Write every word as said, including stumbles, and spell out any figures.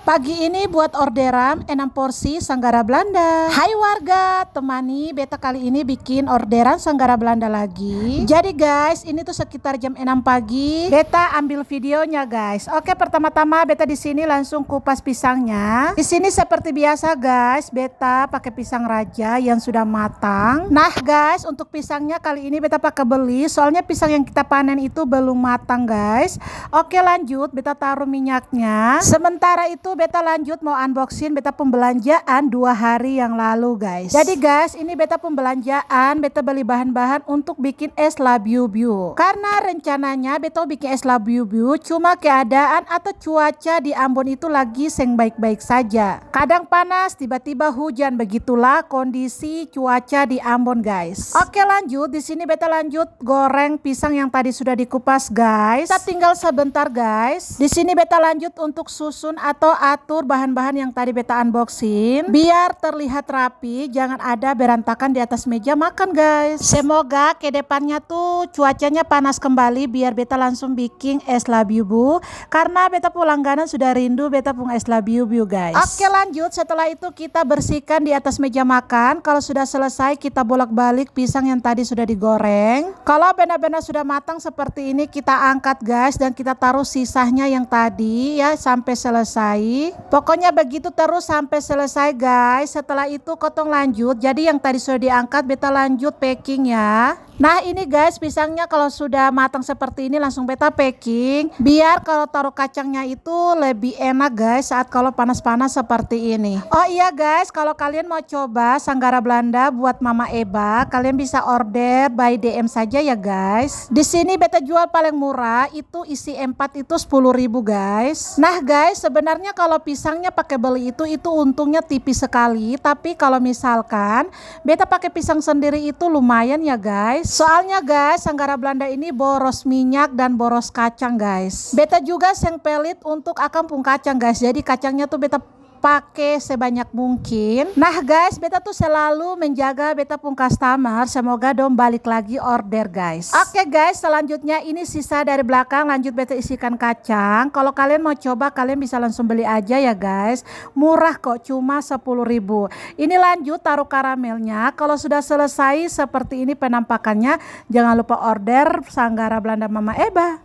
Pagi ini buat orderan enam porsi Sanggara Belanda. Hai warga, temani beta kali ini bikin orderan Sanggara Belanda lagi. Jadi guys, ini tuh sekitar jam enam pagi. Beta ambil videonya guys. Oke, pertama-tama beta di sini langsung kupas pisangnya. Di sini seperti biasa guys, beta pakai pisang raja yang sudah matang. Nah guys, untuk pisangnya kali ini beta pakai beli, soalnya pisang yang kita panen itu belum matang guys. Oke, lanjut, beta taruh minyaknya. Sementara itu beta lanjut mau unboxing beta pung belanjaan dua hari yang lalu guys. Jadi guys, ini beta pung belanjaan, beta beli bahan-bahan untuk bikin es labiu-biu. Karena rencananya beta bikin es labiu-biu, cuma keadaan atau cuaca di Ambon itu lagi seng baik-baik saja. Kadang panas, tiba-tiba hujan, begitulah kondisi cuaca di Ambon guys. Oke, lanjut, di sini beta lanjut goreng pisang yang tadi sudah dikupas guys. Kita tinggal sebentar guys. Di sini beta lanjut untuk susun atau atur bahan-bahan yang tadi beta unboxing biar terlihat rapi, jangan ada berantakan di atas meja makan guys. Semoga ke depannya tuh cuacanya panas kembali biar beta langsung bikin es labiu-biu. Karena beta pung langganan sudah rindu beta pung es labiu-biu guys. Oke, lanjut, setelah itu kita bersihkan di atas meja makan. Kalau sudah selesai kita bolak-balik pisang yang tadi sudah digoreng. Kalau benar-benar sudah matang seperti ini, kita angkat guys, dan kita taruh sisanya yang tadi ya sampai selesai. Pokoknya begitu terus sampai selesai guys. Setelah itu kotong lanjut. Jadi yang tadi sudah diangkat, beta lanjut packing ya. Nah ini guys, pisangnya kalau sudah matang seperti ini langsung beta packing. Biar kalau taruh kacangnya itu lebih enak guys saat kalau panas-panas seperti ini. Oh iya guys, kalau kalian mau coba Sanggara Belanda buat Mama Eba, kalian bisa order by D M saja ya guys. Di sini beta jual paling murah itu isi empat itu sepuluh ribu guys. Nah guys, sebenarnya kalau pisangnya pakai beli itu, itu untungnya tipis sekali. Tapi kalau misalkan beta pake pisang sendiri itu lumayan ya guys. Soalnya guys, Sanggara Belanda ini boros minyak dan boros kacang guys. Beta juga seng pelit untuk akang pung kacang guys. Jadi kacangnya tuh beta pake sebanyak mungkin. Nah guys, beta tuh selalu menjaga beta pung customer. Semoga dong balik lagi order guys. Oke guys, selanjutnya ini sisa dari belakang, lanjut beta isikan kacang. Kalau kalian mau coba, kalian bisa langsung beli aja ya guys. Murah kok, cuma sepuluh ribu. Ini lanjut taruh karamelnya. Kalau sudah selesai seperti ini penampakannya, jangan lupa order Sanggara Belanda Mama Eba.